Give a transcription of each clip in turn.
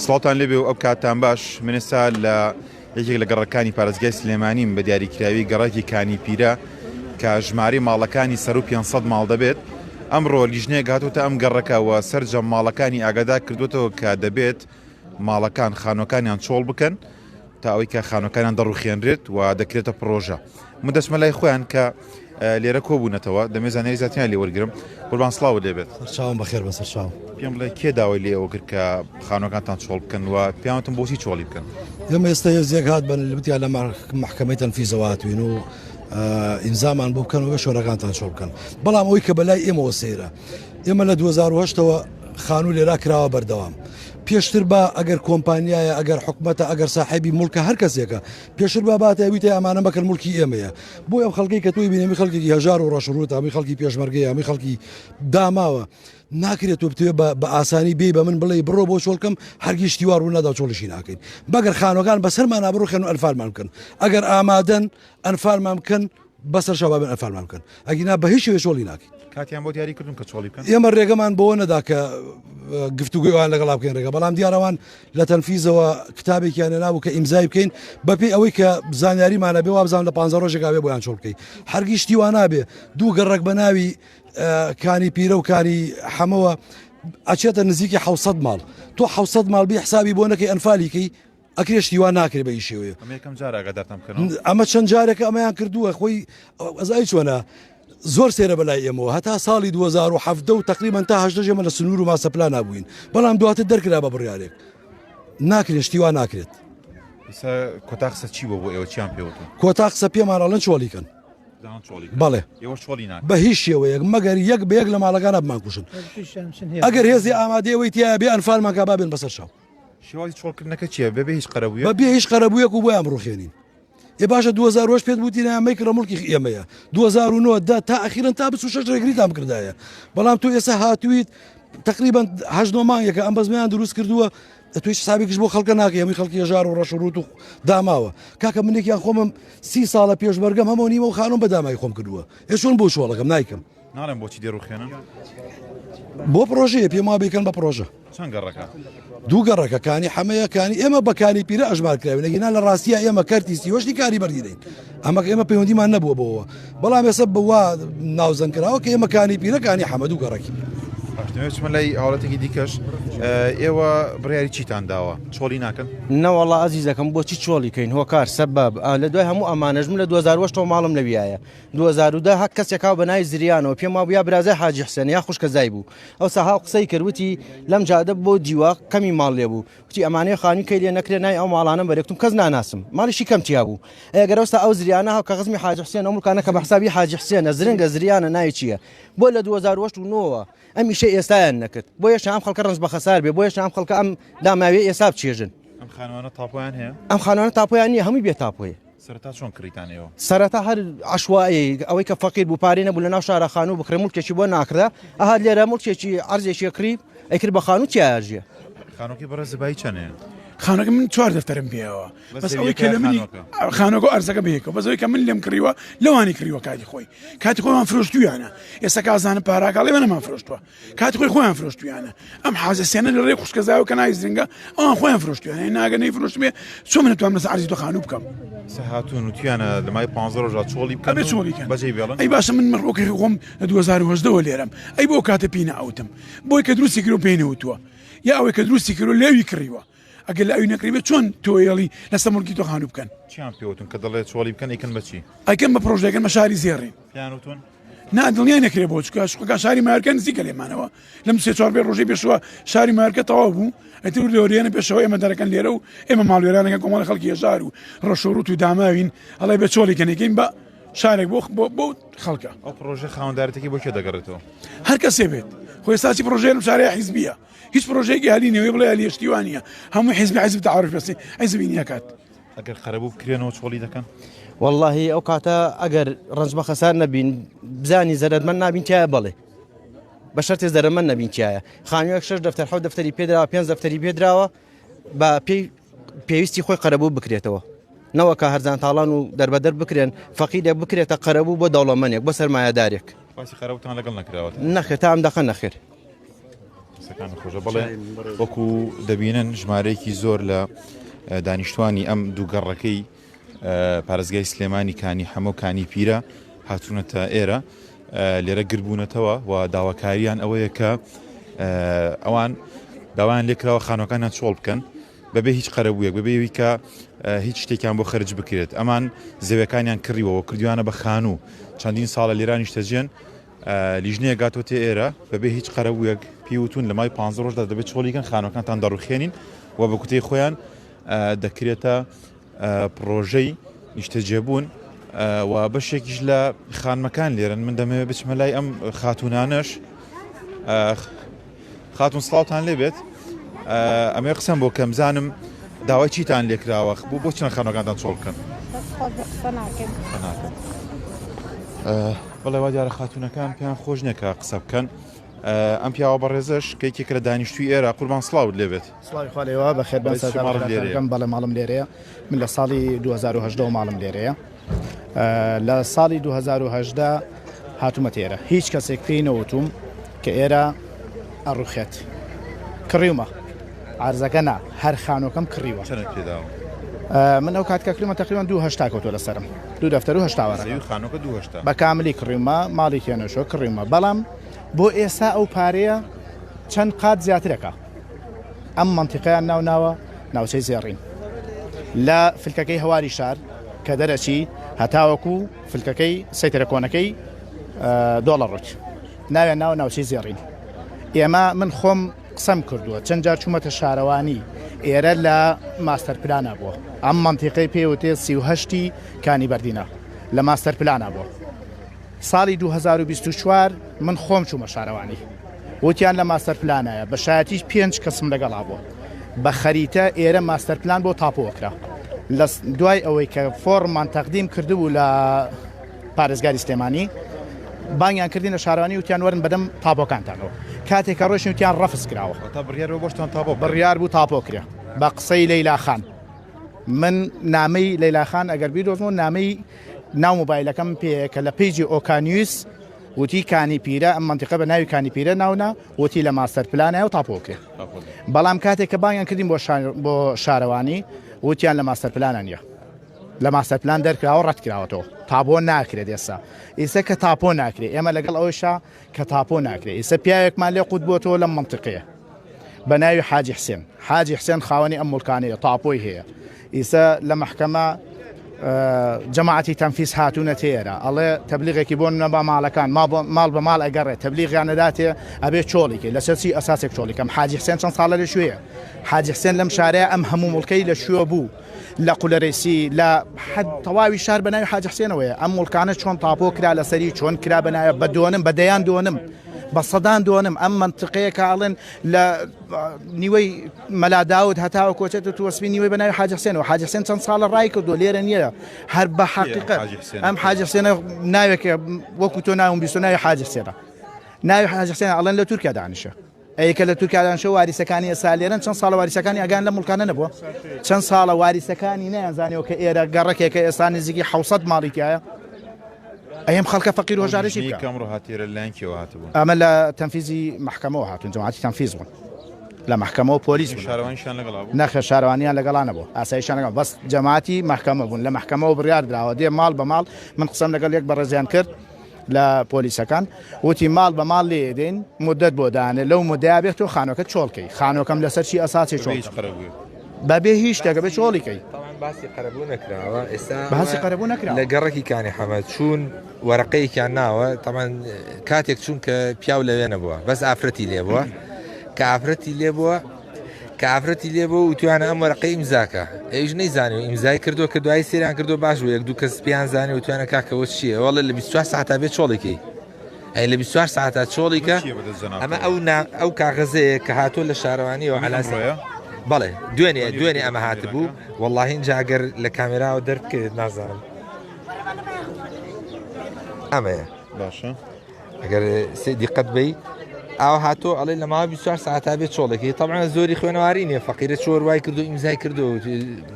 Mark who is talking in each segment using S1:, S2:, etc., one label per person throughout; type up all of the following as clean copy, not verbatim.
S1: سڵاوتان لێبێ و ئەو کاتان باش من ئێستا لە یەکێک لە گەڕەکانی پارێزگای سلێمانیم بە دیاریکراوی گەڕەکی کانی پیرە کە ژمارەی ماڵەکانی سەر و 500 ماڵ دەبێت ئەمڕۆ لیژنەیەک هاتووتە ئەم گەڕەکە و سەرجەم ماڵەکانی ئاگادار کردوێتەوە کە دەبێت ماڵەکان خانوەکانیان چۆڵ بکەن تا ئەوەی کە خانوەکانیان دەڕوخێنرێت و دەکرێتە پڕۆژە من دەچمە لای خۆیان کە لێرە کۆبوونەتەوە دەمێ زانیاری زیاتریان لێ وەرگرم قوربان سڵاوت لێ بێت.
S2: سەرچاوم بەخێر بن سەرچاوم.
S1: پێم بڵێ کێ داوای لێ ئێوە کرد کە خانوەکانتان چۆڵ بکەن و پێیان وتن بۆچی چۆڵی بکەن؟
S2: ئێمە ئێستا هێزێک هات بە وتیان لە مەحکەمەی تەنفیزەوە هاتوین و ئیمزامان بۆ بکەن و شوێنەکانتان چۆڵ بکەن بەڵام ئەوەی کە بەلای ئێمەوە سەیرە ئێمە لە 2008ەوە خانوو لێرا کراوە بەردەوام پێشتر با ئەگەر کۆمپانیایە ئەگەر حکومەتە ئەگەر ساحێبی موڵکە هەر کەسێکە پێشتر با باتە ویتە ئەمانە مەکەن موڵکی ئێمەیە بۆ ئەم خەڵکی کە تۆی بینەمی خەڵکێکی هەژار و ڕەشڕوت ئەمی خەڵکی پێشمەرگەیە ئەمی خەڵکی داماوە ناکرێت تۆ بتوێ بە ئاسانی بێ بە من بڵێ بڕۆ بۆ چۆڵکەم هەرگیز شتی وا ڕوو نادا چۆڵیشی ناکەین بەگەر خانوەکان بەسەرمانا بڕوخێن و ئەنفالمان بکەن ئەگەر ئامادەن ئەنفالمان بکەن بەسەر شەبابن ئەنفالمان بکەن ئەگینا بە هیچ شێوەیەک چۆڵی ناکەین.
S1: کاتیان بۆ دیاری کردوون کە چۆڵی بکەن؟
S2: ئێمە ڕێگەمان بەوە نەدا کە گفتوگۆی ئەوان لەگەڵا بکەین ڕێگە بەڵام دیارەوان لە تەنفیزەوە کتابێکیان هێنابوو کە ئیمزای بکەین بەپێی ئەوەی کە زانیاریمانە بێ وابزانم لە 15 ڕۆژێکا بێ بۆیان چۆڵ بکەین هەرگیز شتی وا نابێ دوو گەڕەک بە ناوی کانی پیرە و کانی حەمەوە ئەچێتە نزیکی 600 ماڵ تۆ 600 ماڵ بی حسابی بۆ نەکەی ئەنفالیکەی ئەکرێ شتی وا ناکرێ بە ئی شێوەیە.
S1: ئەمە یەکەم جارە ئاگادارتان بکەنەوە؟
S2: ئەمە چەند جارێکە ئەمەیان کردووە خۆی ئەزای چۆنە زۆر سێرە بەلای ئێمەوە هەتا ساڵی 2017 و تقریبا تا هەشدە ئێمە لە سنوور و ماسەپلان نابووین بەڵام دواتر دەرکرا بە بڕیارێک ناکرێت شتی وا ناکرێت.
S1: ئێستا کۆتا قسە چی بوو بۆ ئێوە چیان پێوتون؟
S2: کۆتا قسە پێمان ئەڵێن چۆڵی کەن. بەڵێ بە هیچ شێوەیەک مەگەر یەک بە یەک لە ماڵەکانە بمانکوژن ئەگەر هێزی ئامادەیەوەی تایە بێ ئەنفالمان کا با بێن بەسەر چاو.
S1: شێوازی چۆڵکردنەکە چییە؟ بەبێ هیچ قەرەبوویەک؟
S2: بەبێ هیچ قەرەبوویەک و بۆیان بڕوخێنین. ئێ باشە 2008 پێت وتی نا مەیکڕە موڵکی ئێمەیە 2009 دە تا ئەخیرن تا 26 ڕێگریتان بکردایە بەڵام تۆ ئێستا هاتوویت تقریبا هەشت نۆ مانگێکە ئەم بەزمیان دروست کردووە توی حسابێکیش بۆ خەڵکە ناکەی هەمووی خەڵکی هەژار و ڕەش و ڕووت و داماوە کاکە منێکیان خۆمم سی ساڵە پێشمەرگەم هەموو نیمە و خانوم بە دامای خۆم کردووە ئێ چۆن بۆ چۆڵەکەم نایکەم
S1: ناڵێم بۆچی دەڕوخێنن
S2: بۆ پرۆژەیە پێم وا بیکەن بە پرۆژە
S1: چەند گەڕەکە؟
S2: دوو گەڕەکە کانی حەمەیە کانی ئێمە بە کانی پیرە ئەژمار کراوین ئەگینا لە ڕاستیە ئێمە کەرتی سیوەشتی کاری بەردینین ئەمە ئێمە پەیوەندیمان نەبووە بۆەوە بەڵام ئێستا بەوا ناوزەن کراوە کە ئێمە کانی پیرە کانی حەمە دوو گەڕەکی.
S1: باش دەمەوێت بچمە لای هاوڵاتێکی دیکەش ئێوە بڕیاری چیتان داوە چۆڵی ناکەن؟
S3: نەوەڵا ئازیزەکەم بۆچی چۆڵی کەین هۆکار سەبەب لە دوای هەموو ئەمانەش من لە 2008 ماڵم لەویایە 2010 هەر کەسێک هاو بە ناوی زریانەوە پێم وابوو یا برازای حاجی حسێن یا خوشکەزای بوو ئەوسا هاو قسەی کرد وتی لەم جادە بۆ دیوە کەمی ماڵ لێ بوو وتی ئەمانەیە خانووی کەی لێ نەکرێ ناوی ئەو ماڵانەم بەرێکتم کەس ناناسم ماڵیشی کەم تیا بوو ئەی گەر ئەوسا ئەو زریانە هاو کە خزمی حاجی حسێن ئەو مڵکانە کە بە حسابی حاجی حسێنە زرنگە زریانە ناوی چییە بۆ لە 2008 و نۆوە ئەم ئیشەی ئێستایان نەکرد بۆ هێشتا ئەم خەڵکە ڕەنج بە خەسار بێ بۆ هێشتا ئەم خەڵکە ئەم داماویە ئێستا بچێژن
S1: ئەم خانوانە تاپۆیان هەیە
S3: ئەم خانوانە تاپۆیان نییە هەمووی بێ تاپۆیە
S1: سەرەتا چۆن کڕیتان ئێوە؟
S3: سەرەتا هەر عەشوایی ئەوەی کە فەقیر بوو پارەی نەبوو لەناو شارا خانوو بکڕێ موڵکێکی بۆ ناکڕا ئەهات لێرە موڵکێکی عەرزێکی ئەکڕی ئەیکرد بە خانوو تیایا ژیە.
S1: خانووەکەی بەڕێز بایی چەنەیە؟
S4: خانووەکە من چوار دەفتەرم پێیەوە بەس ئەوەی کە لە منی خانووەکە و ئەرزەکە بەیەکەوە بەس ئەوەی کە من لێم کڕیوە لەوانی کڕیوە کاتی خۆی کاتی خۆیان فرۆشتویانە ئێستا کازانم پاراکاڵی بەنەمان فرۆشتووە کاتی خۆی خۆیان فرۆشتویانە ئەم حازە سێنە لە ڕێی خوشکەزاوە کە ناوی زرنگە ئەوان خۆیان فرۆشتویانە ناگە نەی فرۆشتبێ چۆن من توانم لەسەر عەرزی تۆ خانوو بکەم
S1: سە هاتوون و تویانە لە مای 15 ڕۆژا چۆڵی بکەن
S4: ئەبێ چۆڵی کەن
S1: بەجێی بێڵن
S4: ئەی باشە من مڕۆکەی خۆم لە 2018 وە لێرەم ئەی بۆ کاتە پێی نەئەوتم بۆی کە دروستی کرد و پێی نەوتووە یا ئەوەی کە دروستی کرد و لێوی کڕیوە ئەگەر لە ئەوی نەکڕیبێ چۆن تۆ ئێڵی لەسەر مڵکی تۆ خانوو بکەن
S1: چیان پێوتون کە دەڵێ چۆڵی بکەن ئەیکەن بە چی؟
S4: ئەیکەن بە پرۆژە ئەیکەن بە شاری زێڕین
S1: پێیان وتون؟
S4: نا دڵنیای نەکرێ بۆ چکە شقەکە شاری مایۆرکە نزیکە لێمانەوە لەم سێ چوار پێ ڕۆژەی پێشوە شاری مایۆرکە تەواو بوو ئەتر لۆریێنە پێشەوە ئێمە دەرەکەن لێرە و ئێمە ماڵوێرانەکە کۆمەڵی خەڵکی هەژار و ڕەشۆڕوت و داماوین ئەڵێ بە چۆڵی کەنێکین بە شارێک بۆ بۆ بۆ خەڵکە
S1: ئەو پرۆژە خاوەندارێتەکەی بۆ کێ دەگەڕێتەوە؟
S4: هەر کەسێ بێت خۆ ئێستا چی پرۆژەیە لەم شارەیە حیزبیە هیچ پرۆژەیەکی هەلی نیە بڵێ هەلی شتی وا نییە هەموو حیزبی حیزب تەعارف بەسێ حیزبی نییە کات.
S1: ئەگەر قەرەبوو بکرێنەوە چۆڵی دەکەن؟
S3: وەڵاهی ئەو کاتە ئەگەر ڕەنج بە خەسار نەبین بزانی زەرەرمەند نابین تایە بەڵێ بە شەرتێ زەرەرمەند نەبین تایە خانوویەک شش دەفتەر حەوت دەفتەری پێدراوە پێنج دەفتەری پێدراوە بە پێی پێویستی خۆی قەرەبوو بکرێتەوە نەوەکە هەرزان تاڵان و دەربەدەر بکرێن فەقیرێک بکرێتە قەرەبوو بۆ دەوڵەمەنێک بۆ سەرمایەدارێک
S1: باسی قەرەبووتان لەگەڵ نەکراوە
S3: نەخێر تا ئەم دەقە نەخێر.
S1: دەستەکان خۆشە بەڵێ وەکو دەبینن ژمارەیەکی زۆر لە دانیشتوانی ئەم دوو گەڕەکەی پارێزگای سلێمانی کانی حەمە و کانی پیرە هاتوونەتە ئێرە لێرە گربوونەتەوە و داواکاریان ئەوەیە کە ئەوان داوایان لێکراوە خانەکانیان چۆڵ بکەن بەبێ هیچ قەرەبوویەک بەبێ ئەوی کە هیچ شتێکیان بۆ خەرج بکرێت ئەمان زەویەکانیان کڕیوەوە کردویانە بە خانوو چەندین ساڵە لێرا نیشتەجێن لیژنەیەک گاتۆتێ ئێرە بەبێ هیچ قەرەبوویەک پێی وتون لە ماوەی 15 ڕۆژدا دەبێت چۆڵیکەن خانوەکانتان دەڕوخێنین و بە کوتەی خۆیان دەکرێتە پڕۆژەی نیشتەجێبوون و بەشێکیش لە خانمەکان لێرن من دەمەوێت بچمە لای ئەم خاتونانەش خاتون سڵاوتان لێبێت ئەمێ قسەم بۆ کەم زانم داوای چیتان لێکراوە بۆ بۆ چەند خانەکانتان چۆڵ بکەن بەڵێ وا دیارە خاتونەکان پێیان خۆش نییە کە قسە بکەن ئەم پیاوە بەڕێزەش کە یەکێکە لە دانیشتووی ئێرە قوربان سڵاوت لێبێت.
S5: سڵاوی خوا لێوە بەخێر بێن سەردان بەکەم بەڵێ ماڵم لێرەیە من لە ساڵی 2010 ماڵم لێرەیە لە ساڵی 2010 هاتوومە تێرە هیچ کەسێک پێی نەوتوم کە ئێرە ئەڕوخێت کڕیومە ئارزەکە نا هەر خانۆکەم کڕیوە من ئەو کات کە کڕیمە تقریبا دو هەشتا کەوتوە لەسەرم دوو دەفتەر و هەشتا وەرەقە
S1: خانۆکە دو هەشتا
S5: بە کاملی کڕیومە ماڵی تێنەشۆ کڕیومە بەڵام بۆ ئێستا ئەو پارەیە چەند قات زیاترەکە ئەم مەنتیقەیان ناو ناوە ناوچەی زێڕین لە فلکەکەی هەواری شار کە دەرەچی هەتاوەکو فلکەکەی سەیتەرە کۆنەکەی دۆڵە ڕوت ناویان ناوە ناوچەی زێڕین ئێمە من خۆم قسەم کردووە چەند جار چوومەتە شارەوانی ئێرە لە ماستەر پلانا بووە ئەم مەنتیقەی پێوتێ 38ی کانی بەردینە لە ماستەر پلانا بووە ساڵی 2024 من خۆم چوومە شارەوانی وتیان لە ماستەر پلانایە بە شایەتی پێنج کەسم لەگەڵا بووە بە خەریتە ئێرە ماستەر پلان بۆ تاپۆ کرا لە دوای ئەوەی کە فۆڕمان تەقدیم کردبوو لە پارێزگاری سلێمانی بانگیان کردین لە شارەوانی وتیان وەرن بەدەم تاپۆکانتانەوە کاتێک کە ڕۆشن وتیان ڕەفز کراوە
S1: تا بڕیار بۆ بۆشتان تاپۆ
S5: بڕیار بوو تاپۆ کرێ بە قسەی لەیلا خان من نامەی لەیلا خان ئەگەر بیدۆزمەوە نامەی ناو مۆبایلەکەم پێ کە لە page ی ئۆکانیوس وتی کانی پیرە ئەم منتیقە بە ناوی کانی پیرە ناونا وتی لە ماستەر پلانە و تاپۆ کرێ بەڵام کاتێک کە بانگیان کردین بۆ شارەوانی وتیان لە ماستەر پلانە نییە لە ماستەر پلان دەرکراوە ڕەتکراوەتەوە تاپۆ ناکرێت ئێستا ئیسە کە تاپۆ ناکرێت ئێمە لەگەڵ ئەوەیشا کە تاپۆ ناکرێت ئیسە پیاوێکمان لێ قوت بۆتەوە لەم منطقەیە بە ناوی حاجی حسێن حاجی حسێن خاوەنی ئەم مڵکانەیە تاپۆی هەیە ئیسە لە محکەمە جەماعەتی تەنفیز هاتوونە تێرە ئەڵێ تەبلیغێکی بۆ نەبا ماڵەکان ماڵ بە ماڵ ئەگەڕێ تەبلیغیان نەداتێ ئەبێ چۆڵیکەی لەسەر چی ئەساسێک چۆڵیکەم حاجی حسێن چەند ساڵە لە شوێیە حاجی حسێن لەم شارەیە ئەم هەموو مڵکەی لە شوێ بوو لە قولەرەیسی لە حەد تەواوی شار بە ناوی حاجی حسێنەوەیە ئەم موڵکانە چۆن تاپۆ کرا لەسەری چۆن کرا بە ناوی بە دۆنم بە دەیان دۆنم بە سەدان دۆنم ئەم منطقەیە کە ئەڵێن لە نیوەی مەلا داود هەتاوە کۆچێت و توەسپی نیوەی بە ناوی حاجی حسێنەوە حاجی حسێن چەند ساڵە ڕای کردو لێرە نییە هەر بە حەقیقەت ئەم حاجی حسێنە ناوێکە وەکو تۆ ناوم بیستۆ ناوی حاجی حسێنە ناوی حاجی حسێن ئەڵێن لە تورکیا دانیشە ئەی کە لە تورکیا دانیشە واریسەکانی ئێستا لێرەن چەند ساڵە واریسەکانی ئەگان لەم مڵکانە نەبووە چەند ساڵە واریسەکانی نەیانزانیەوە کە ئێرە گەڕەکێکە ئێستا نزیکی 600 ماڵی تایە ئەم خەڵکە فەقیر هۆژارشی بکە
S1: کەم ڕۆ هاتێرە لایەن کێوە هاتبوون
S5: ئەمە لە تەنفیزی محکەمەوە هاتون جەماعەتی تەنفیز بوون لە محکەمەوە پۆلیس بوون
S1: شارەوانیشان لەگەڵا بوو
S5: نەخێر شارەوانیان لەگەڵا نەبوو ئاسایشیان لەگەڵ بەس جەماعەتی محکەمە بوون لە محکەمەوە بڕیار دراوە دێ ماڵ بە ماڵ من قسەم لەگەڵ یەک بەڕێزیان کرد لە پۆلیسەکان وتی ماڵ بە ماڵ لێ دێن مدەت بۆ دانێ لەو مدەیا بێت تۆ خانۆکە چۆڵکەی خانۆکەم لەسەر چی ئەساسی چۆڵ بەبێ هیچ شتێکە بێ چۆڵی کەی
S6: باسی قەرەبوو نەکراوە ئێستا
S5: باسی قەرەبوو نەکراوە
S6: لە گەڕەکی کانی حەمە چوون وەرەقەیەکیان ناوە تەمان کاتێک چوون کە پیاو لەوێ نەبووە بەس ئافرەتی لێ بووە کە ئافرەتی لێ بووە کە ئافرەتی لێ بوو وتویانە ئەم وەرەقەی ئیمزاکە ئەویش نەیزانی ئیمزای کردو کە دوای سێران کردو باش بوو یەک دوو کەس پێیان زانی وتویانە کاکەوە چییە وەڵێ لە 24 ساعتا بێ چۆڵێکی ئەی لە 24 ساعتا چۆڵیکە ئەمە ئەو ئەو کاغەزەیە کە هاتۆ لە شارەوانیەوە علاسەیە بەڵێ دوێنێ دوێنێ ئەمە هاتبوو وەڵاهی اینجا ئەگەر لە کامێراوە دەربکەوێت نازانم ئەمەیە
S1: باشە
S6: ئەگەر سێ دیقەت بی. ئاوا هاتۆ ئەڵێ لە ماوەی 24 ساعتا بێ چۆڵێکی تەبعەن زۆری خوێنەواری نییە فەقیرە چۆر وای کردو ئیمزای کردو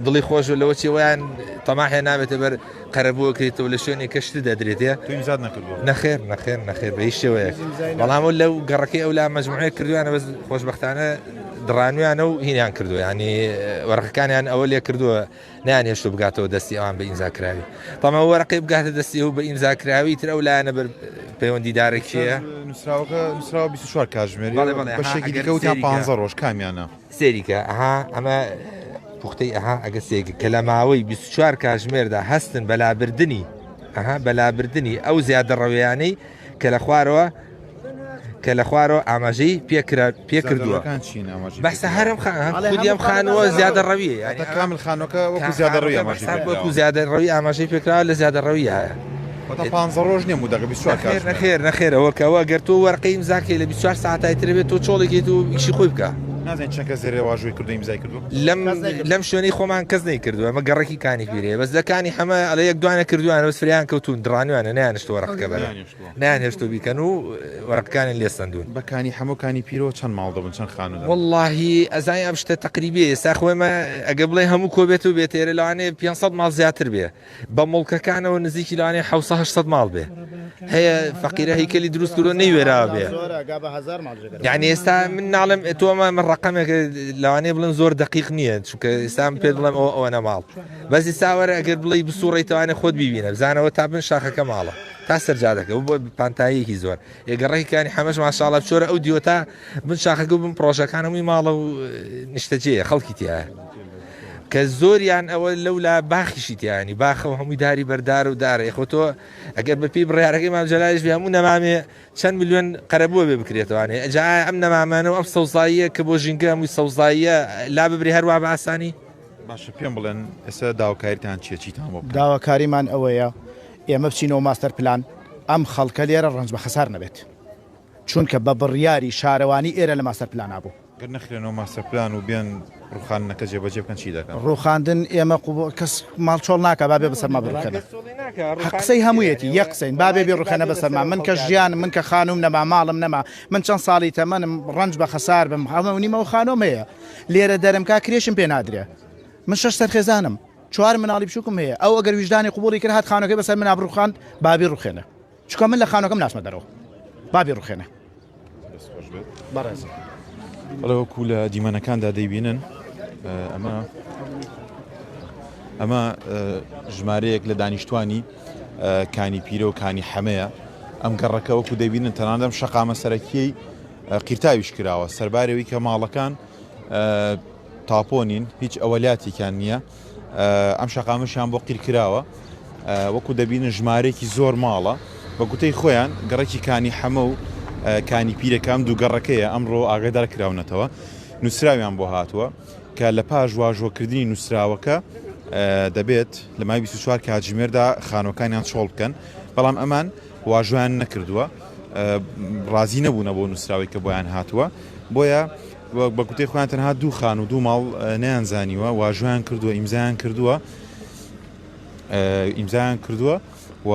S6: دڵی خۆش و لەوە چێوەیان تەماحێ نابێتە بەر قەرەبوو کرێتەوە لە شوێنێک کە شت دەدرێتێ
S1: تۆ ئیمزات نەکردووە؟
S6: نەخێر نەخێر نەخێر بە هیچ شێوەیەک بەڵام لەو گەڕەکەی ئەو لا مەجموعەیە کردویانە بەس خۆشبەختانە دڕانویانە و هینیان کردووە ینی وەرەقەکانیان ئەوە لێ کردووە نیان هێشتو بگاتەوە دەستی ئەوان بە ئیمزا کراوی تەمە وەرەقەی بگاتە دەستی ئەو بە ئیمزا کراوی تر ئەو لایەنە بەر پەیوەندیدارە کێیە؟
S1: نووسراوەکە نووسراوە 24 کاتژمێری
S6: بەڵێ بەڵێ
S1: بەشێکی دیکە وتیان 15 ڕۆژ کامیانە؟
S6: سێریکە ئەها ئەمە پوختەی ئەها ئەگە سێگە کە لە ماوەی 24 کاتژمێردا هەستن بە لابردنی ئەها بە لابردنی ئەو زیادەڕەویانەی کە لە خوارەوە کە لە خوارەوە ئاماژەی پێکرا پێکردووە بەسە هەرم خودی ئەم خانووە زیادە ڕەویە
S1: یعنی کامل خانووەکە وەکو زیادە ڕەوی ئاماژەی
S6: وەکو زیادە ڕەوی ئاماژەی پێکراوە لە زیادە ڕەوی هەیە.
S1: واتە 15 ڕۆژ نییە مودەکە 24 کاتژمێر.
S6: نەخێر نەخێر ئەوە کە ئەوە گەر تۆ وەرقەی ئیمزاکەی لە 24 ساعتای تر بێت تۆ چۆڵێکیت و ئیشی خۆی بکە.
S1: نازانین چەند کەس لێرە واژۆی کردو ئیمزای کردو؟
S6: لەم لەم شوێنەی خۆمان کەس نەیکردووە ئەمە گەڕەکی کانی پیرەیە بەس لە کانی حەمە ئەڵێ یەک دوانە کردویانە بەس فریان کەوتوون دڕانویانە نەیانشتووە وەرقەکە بەرن. نەیانهێشتووە بیکەن و وەرەقەکانیان لێ سەندوون.
S1: بە کانی حەمە و کانی پیرەوە چەند ماڵ دەبن چەند خانوو دەبن؟
S6: وەڵاهی ئەزانی ئەم شتە تەقریبیە ئێستا خۆ ئێمە ئەگەر بڵێ هەموو کۆ بێت و بێت ئێرە لەوانەیە 500 ماڵ زیاتر بێ بە موڵکەکانەوە نزیکی لەوانەیە 700 800 ماڵ بێ هەیە فەقیرە هەیکەلی دروست کردووە نەیوێراوە بێ یعنی ئێستا من ناڵێم تۆ ئەمە من ڕقەمێک لەوانەیە بڵێم زۆر دقیق نییە چونکە ئێستا من پێت بڵێم ئەوە ئەوەنە ماڵ بەس ئێستا وەرە ئەگەر بڵێی بسوڕێیتەوانێ خۆت بیبینە بزانەوە تا بن شاخەکە ماڵە تا سەر جادەکە بۆ پانتاییەکی زۆر ئێ گەڕەکەکانی حەمەش ماشاءاللە بچۆرە ئەو دیوە تا بن شاخەکە و بن پڕۆژەکان هەمووی ماڵە و نیشتەجێیە خەڵکی تایە کە زۆریان ئەوە لەولا باخیشی تیانی باخە و هەمووی داری بەردار و دارە خۆ تۆ ئەگەر بەپی بڕیارەکەی مام جەلالیش بێ هەموو نەمامێ چەند ملیۆن قەرەبووە بێ بکرێتوانێ ئەجا ئەم نەمامانە و ئەم سەوزاییە کە بۆ ژینگە هەمووی سەوزاییە لا ببرێ هەروە بە ئاسانی
S1: باشە پێم بڵێن ئێستا داواکاریتان چیە چیتان بۆ بکەن؟
S5: داواکاریمان ئەوەیە ئێمە بچینەوە ماستەر پلان ئەم خەڵکە لێرە ڕەنج بە خەسار نەبێت چونکە بە بڕیاری شارەوانی ئێرە لە ماستەر پلانا بوو.
S1: گەر نەخرێنەوە ماستەر پلان و بێن ڕوخاندنەکە جێبەجێ بکەن چی دەکەن؟
S5: ڕوخاندن ئێمە قبوڵ کەس ماڵ چۆڵ ناکا با بێ بەسەرما بڕوخێنە هەق قسەی هەموویەتی یەک قسەین با بێ بیڕوخێنە بەسەرما من کە ژیانم من کە خانووم نەما ماڵم نەما من چەند ساڵی تەمەنم ڕەنج بە خەسار بم هەموو نیمەوە خانووم هەیە لێرە دەرم کا کرێشم پێ نادرێ من شەش سەر خێزانم چوار مناڵی بچووکم هەیە ئەو ئەگەر ویژدانی قبوڵی کرد هات خانەکەی بەسەر منا بڕوخاند بابی ڕوخێنە چونکە من لە خانەکەم ناچمە دەرەوە بابی ڕوخێنە بەڕێز
S1: بەڵێ وەکو لە دیمەنەکاندا دەیبینن ئەمە ئەمە ژمارەیەک لە دانیشتوانی کانی پیرە و کانی حەمەیە ئەم گەڕەکە وەکو دەبینن تەنانەت شەقامە سەرەکیەی قیرتاویش کراوە سەرباری ئەوەی کە ماڵەکان تاپۆ نین هیچ ئەوەلیاتێکیان نییە ئەم شەقامشیان بۆ قیر کراوە وەکو دەبینن ژمارەیەکی زۆر ماڵە بە گوتەی خۆیان گەڕەکی کانی حەمە و کانی پیرەکە ئەم دوو گەڕەکەیە ئەمڕۆ ئاگادار کراونەتەوە نووسراویان بۆ هاتووە کە لە پاش واژۆکردنی نووسراوەکە دەبێت لە ماوەی 24 کاتژمێردا خانوەکانیان چۆڵ بکەن بەڵام ئەمان واژۆیان نەکردووە ڕازی نەبوونە بۆ نووسراوەی کە بۆیان هاتووە بۆیە بە گوتەی خۆیان تەنها دوو خان و دوو ماڵ نەیانزانیوە واژۆیان کردووە ئیمزایان کردووە ئیمزایان کردووە و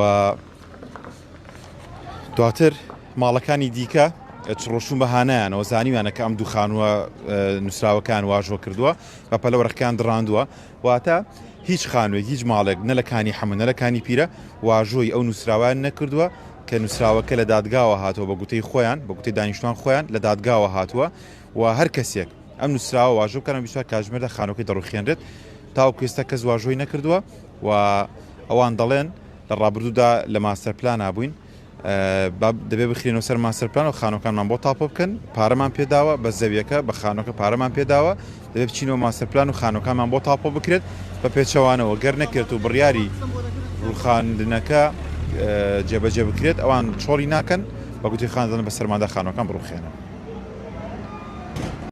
S1: دواتر ماڵەکانی دیکە چڕۆشون بە هانایانەوە زانیوانە کە ئەم دوو خانووە نووسراوەکان واژۆ کردووە بە پەلە وەرەقەکان دڕاندووە واتە هیچ خانووێک، هیچ ماڵێک نە لە کانی حەمە نە لە کانی پیرە واژۆی ئەو نووسراوەیان نەکردووە کە نووسراوەکە لە دادگاوە هاتووە بە گوتەی خۆیان، بە گوتەی دانیشتوان خۆیان لە دادگاوە هاتووە و هەر کەسێک ئەم نووسراوە واژۆ بکات لە 24 کاتژمێردا خانووەکەی دەڕووخێنرێت. تاوەکو ئێستا کەس واژۆی نەکردووە و ئەوان دەڵێن لە ڕابردوودا لە ماستەر پلانا بووین. دەبێ بخرێنەوە سەر ماستەر پلان و خانوەکانمان بۆ تاپۆ بکەن پارەمان پێداوە بە زەویەکە بە خانوەکە پارەمان پێداوە دەبێ بچینەوە ماستەر پلان و خانوەکانمان بۆ تاپۆ بکرێت بە پێچەوانەوە گەر نەکرێت و بڕیاری ڕوخاندنەکە جێبەجێ بکرێت ئەوان چۆڵی ناکەن بە گوتی خاندن بە سەرمادا خانوەکان بڕوخێنن.